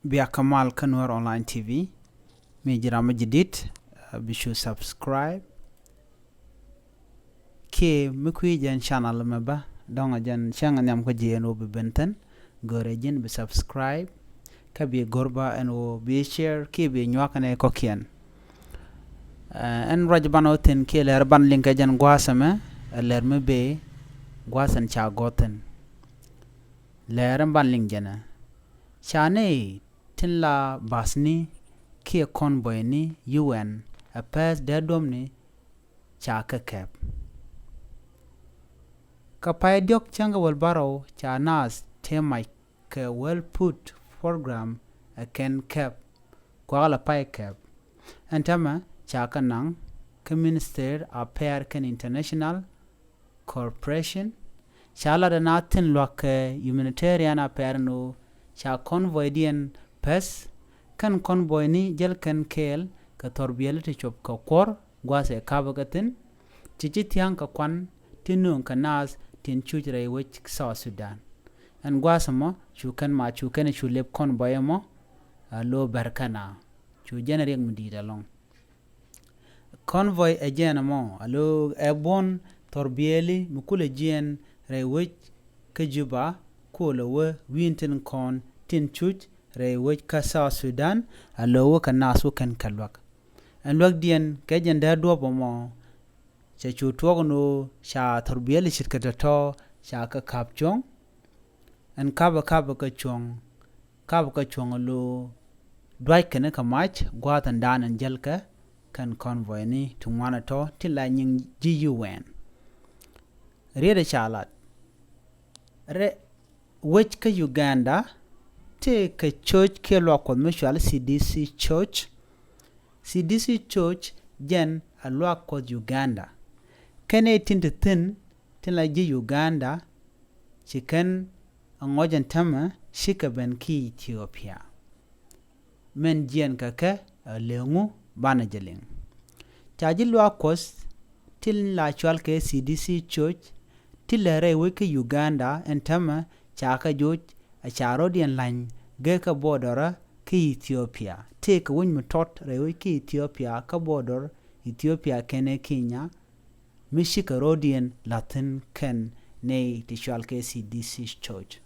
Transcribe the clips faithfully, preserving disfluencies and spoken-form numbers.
Bia kä mal kä Nuer Online T V. Mi ji̱ ram mi ji̱ dit, uh, bi cu subscribe. Kiɛ mi kui̱ jɛn channel mɛ bä, dɔ̱ŋ a jɛn cäŋ a nhiam kä ji̱ ɛn ɣöö bi ben thi̱n, görɛ ji̱n bi subscribe. Kä bi gör bä ɛn ɣöö bi share kiɛ bi nyuak ɛn ɛ kɔ̱kiɛn. Uh, ɛn ruac ban ɣöö thi̱n kiɛ lɛr ban liŋ kɛ jɛn gua̱a̱th ɛmɛ, ɛ lɛr mi bee gua̱a̱th ɛn ca gɔ̱r thi̱n. Lɛr ɛn ban liŋ jɛn ɛ. Ca nɛy tin la ba̱thni kiɛ convoyni U N ɛ pɛth dee duɔ̱pni ca kɛ kɛp. Kä pay diɔ̱k cäŋ kɛ wäl bärɔw ca naath tëë mac kɛ World Food Program ɛ kɛn kɛp, kuak la pay kɛp. Ɛn täämɛ ca kɛ naŋ kä Minister Affairs kɛn International Cooperation. Ca lat ɛn a thi̱n lua̱k kɛ humanitarian affairs ɛn ɣöö ca convoydiɛn pɛth, kɛn convoyni jäl kɛn kɛɛl kɛ thɔrbiɛli ti cop kɛ kuɔ̱r gua̱a̱th ɛ ka̱pä kɛ thi̱n, ti ci thia̱a̱ŋ kɛ kuan ti nööŋ kɛ naath tin cuc rɛy wec South Sudan. Ɛn gua̱a̱th ɛmɔ cu kɛn ma cu kɛn cu lep convoy ɛmɔ, a lo̱ bɛr kɛn a cu jɛn riɛk mi di̱i̱t ɛlɔ̱ŋ. Convoy ɛ jɛn ɛmɔ a lo̱ ɛ buɔ̱n thɔrbiɛli mi kulɛ jiɛn rɛy wec kä Juba, kuɔlɛ wä wi̱i̱n tin kɔn tin cuc rɛy wec kä South Sudan, a lo̱ wä kɛ naath wä kɛn kɛ luäk. Ɛn luäkdiɛn kɛ jɛn dee duɔ̱p ɛmɔ, cɛ cu tuɔɔk ɛn ɣöö ca thɔrbiɛli ce̱tkɛ tɔ̱tɔ̱ ca kɛ ka̱p cuɔ̱ŋ. Ɛn ka̱pä ka̱pä kɛ cuɔ̱ŋ, ka̱pä kɛ cuɔ̱ŋ ɛ lo̱ dua̱c kɛn kɛ mac gua̱a̱th ɛn da̱a̱n ɛn jälkɛ kɛn convoyni ti ŋuan ɛ tɔ̱ ti la nyiŋ ji̱ U N. Riet ɛ ca lat rɛ wec kä Uganda tëë kɛ church kiɛ luak Kuɔth mi cual C D C church. C D C church jɛn a luak Kuɔth Uganda. Kɛn ɛ tin ti thi̱n tin la ji̱ Uganda ci kɛn a ŋɔc ɛn tämɛ cikɛ ben ki Ethiopia. Mɛn jiɛn kɛ kɛ a leŋu banɛ jɛ liŋ. Ca ji̱ luaak Kuɔth tin la cual kɛ C D C church ti lɛ rɛy wec kä Uganda ɛn tämɛ ca kɛ joc a ca rɔ̱diɛn la̱ny gee kɛ border kä Ethiopia. Tëë kɛ wec mi tɔt rɛy wec kä Ethiopia kä border Ethiopia kɛnɛ Kenya. Mi cikɛ rɔ̱diɛn la̱thi̱n kɛn nɛy ti cual kɛ C D C church.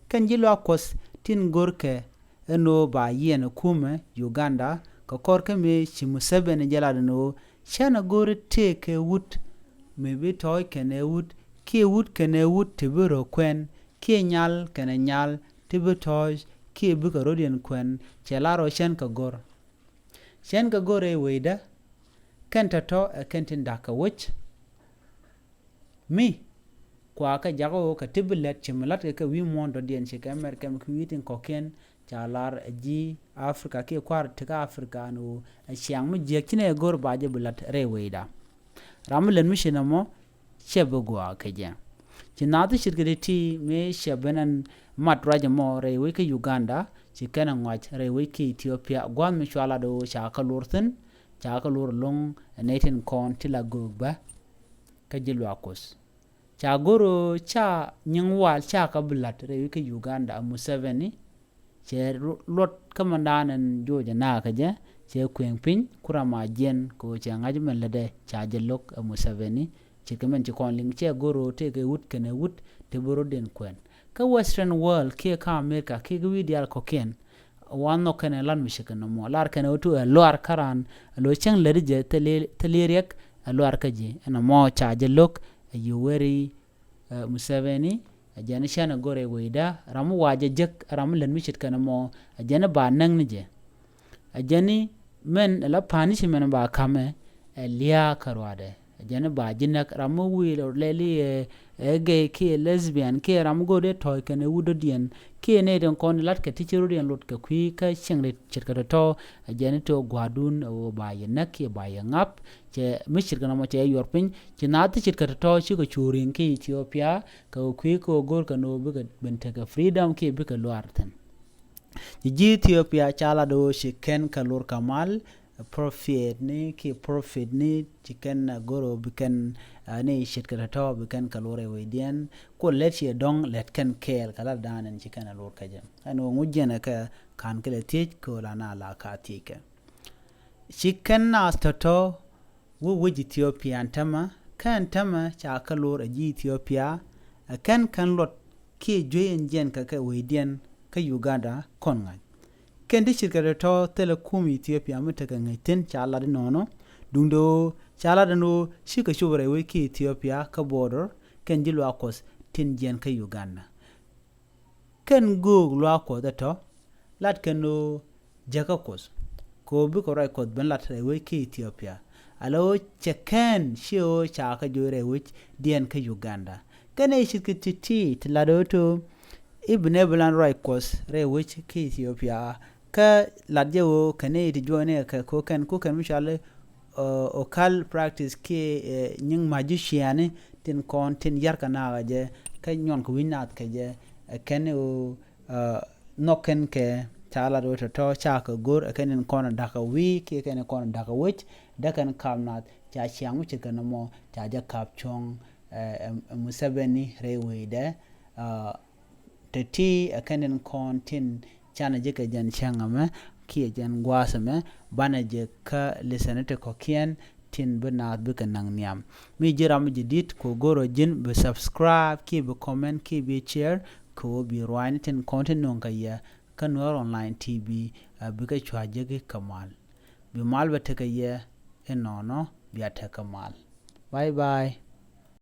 Kɛn ji̱ luaak Kuɔth tin görkɛ ɛn ɣöö ba yiɛn ɛ kumɛ Uganda kɛ kɔr kä mëë ci Museveni jɛ lat ɛn ɣöö cɛn ɛ go̱ri tëëkɛ wut mëë bi tɔ̱ɔ̱c kɛnɛ wut kiɛ wut kɛnɛ wut ti bi rɔ kuɛn kiɛ nyal kɛnɛ nyal ti bi tɔ̱ɔ̱c kiɛ bikɛ rɔ̱diɛn kuɛn. Cɛ lar ɣöö cɛn kɛ go̱r. Cɛn kɛ go̱r ɛ wecdä kɛn tɔ̱tɔ̱ ɛ kɛn tin da̱k kɛ wec. Mi kua kɛ jakä ɣöö kɛ ti bi lät ci mi la̱t kɛ kɛ wi̱i̱ muɔ̱ɔ̱n dɔ̱diɛn ci kɛ mɛr kɛm ki wi̱i̱ tin kɔ̱kiɛn ca lar ɛ ji̱ Africa kiɛ kua̱r ti kä Africa ni ɣöö ɛ ciaŋ mi jiäk ci nɛ ɛ go̱r ba jɛ bi la̱t rɛy wecda. Ram mi lät mi ci nɔmɔ cɛ bi gɔaa kɛ jɛ. Ci naath ti ce̱tkɛ ti ti mi cɛ ben ɛn mat ruac ɛmɔ rɛy wec kä Uganda ci kɛn ɛ ŋɔac rɛy wec kä Ethiopia gua̱a̱th mi cua lat ɣöö ca kɛ lor thi̱n ca kɛ lor lo̱ŋ ɛ nɛy tin kɔn ti la göök bä. Kä ji̱ luaak Kuɔth ca go̱r ɣöö ca nyiŋ wal ca kɛ bi la̱t rɛy wec kä Uganda ɛ Museveni. Cɛ luɔt kä mɛndan ɛn joc ɛ nakä jɛ cɛ kueŋ piny ku ram a jiɛn kɛ ɣöö cɛ ŋa̱c mɛn lätdɛ ca jɛ lo̱k ɛ Museveni. Ce̱tkɛ mɛn ci kɔn liŋ cɛ go̱r ɣöö tëëkɛ wut kɛnɛ wut ti bi rɔ̱diɛn kuɛn kä Western world kiɛ kä America kiɛ kä wi̱i̱ diaal kɔ̱kiɛn. Wa nhɔk kɛnɛ lat mi ce̱tkɛ nɔmɔ lar kɛnɛ wä tu ɛ luaar kä raan ɛ lo̱ cäŋ lätdi jɛ thil, thil riɛk ɛ luaar kä ji̱ ɛn ɛmɔ ca jɛ lo̱k ɛ Yoweri, ɛ, Museveni. Ɛ jɛn cɛn ɛ go̱r ɛ wecda ram mi wa jɛ jek ram mi lät mi ce̱tkɛ nɔmɔ ɛ jɛn ba näk ni jɛ. Ɛ jɛn mɛn ɛ la pa̱a̱ni ci mɛn ba ka̱mɛ ɛ lia̱a̱ kä ruaadɛ. Ɛ jɛn ba ji̱ näk ram mi wi̱i̱ lɛ lɛli ɛ, ɛ gay kiɛ lesbian kiɛ ram mi go̱o̱r dee tɔ̱ɔ̱c kɛnɛ wut dɔ̱diɛn kiɛ nɛy tin kɔn lat kɛ ti ci rɔ̱diɛn lot kɛ kui̱ kä cieŋ ri ce̱tkɛ tɔ̱tɔ̱. Ɛ jɛn ti ɣöö gua̱a̱dun ɛ ɣöö ba yɛ näk kiɛ ba yɛ ŋa̱p. Cɛ mi ce̱tkɛ nɔmɔ cɛ yuɔr piny ci naath ti ce̱tkɛ tɔ̱tɔ̱ cikɛ cu ri̱ŋ kä Ethiopia kɛ ɣöö kui̱ kɛ ɣöö go̱o̱r kɛ ni ɣöö bikɛ ben tekɛ freedom kiɛ bikɛ luaar thi̱n. Ci ji̱ Ethiopia ca lat ɣöö ci kɛn kɛ lor kɛ mal profit ni ki profit ni ci kɛn a goro bi kɛn ni ce̱tkɛ tɔ̱tɔ̱ bi kɛn kɛ lor rɛy wecdiɛn. Kuɔ lɛt ciɛ dɔ̱ŋ lɛt kɛn kɛɛl kɛ lat da̱a̱n ɛn ci kɛn a lor kä jɛ. Ɛn ɣöö ŋu jiɛn ɛ kɛ ka̱n kɛ lɛ thiec kɛ ɣöö la na la ka thiec kɛ. Ci kɛn naath tɔ̱tɔ̱ wä wec Ethiopia ɛn tämɛ, kä ɛn tämɛ ca kä lor ɛ ji̱ Ethiopia ɛ kɛn kɛn luɔt kiɛ juey ɛn jiɛn kɛ kɛ wecdiɛn kä Uganda kɔn ŋa̱c. Kɛn ti ce̱tkɛ tɔ̱tɔ̱ thilɛ kum Ethiopia mi tekɛ ŋäc thi̱n ca lat inɔnɔ. Duundɛ ɣöö ca lat ɛn ɣöö cikɛ cop rɛy wec ki Ethiopia kä border kɛn ji̱ luaak Kuɔth tin jiɛn kä Uganda. Kɛn göök luaak Kuɔth ɛ tɔ̱ lat kɛn ɣöö jäkä Kuɔth kɛ ɣöö bikɛ ruac Kuɔth ben lat rɛy wec ki Ethiopia. Ala ɣöö cɛ kɛn ciɛ ɣöö ca kɛ joc rɛy wecdiɛn kä Uganda. Kɛn ɛ ce̱tkɛ ti̱ti̱ ti lat ɣöö to̱ i̱ bi nɛ bi lan ruac Kuɔth rɛy wec ki Ethiopia. Kä lat jɛ ɣöö kɛn i̱ ti juɔcni kɛ ko kɛn ko kɛn mi cɔal i̱ ɔ kal practice kiɛ nyiŋ magician tin kɔn tin yarkɛ nakä jɛ kä nyuɔnkɛ wi̱c nath kɛ jɛ. Kɛn ɣöö nhɔk kɛn kɛ ca lat ɣöö tɔ̱tɔ̱ ca kɛ go̱r ɛ kɛn in kɔn da̱kä wi̱i̱ kiɛ kɛn in kɔn da̱kä wec. Dee kɛn kap nath ca ciaŋ mi ce̱tkɛ nɔmɔ ca jɛ kap cuɔ̱ŋ ɛ Museveni rɛy wecdɛ. Te ti ɛ kɛn in kɔn tin canɛ jɛ kɛ jɛn cäŋ ɛmɛ kiɛ jɛn gua̱a̱th ɛmɛ banɛ jɛ kä listen ti kɔ̱kiɛn tin bi naath bikɛ naŋ nhiam. Mi ji̱ ram mi jɛ di̱t kɛ ɣöö go̱rä ji̱n bi subscribe kiɛ bi comment kiɛ bi share kɛ ɣöö bi ruaacni tin kɔn tin nöŋ kɛ yɛ kä Nuer Online T V. Bikɛ cua jeki kɛ mal. Bi mal bɛ tekɛ yɛ inɔnɔ bia tekɛ mal. Bye bye.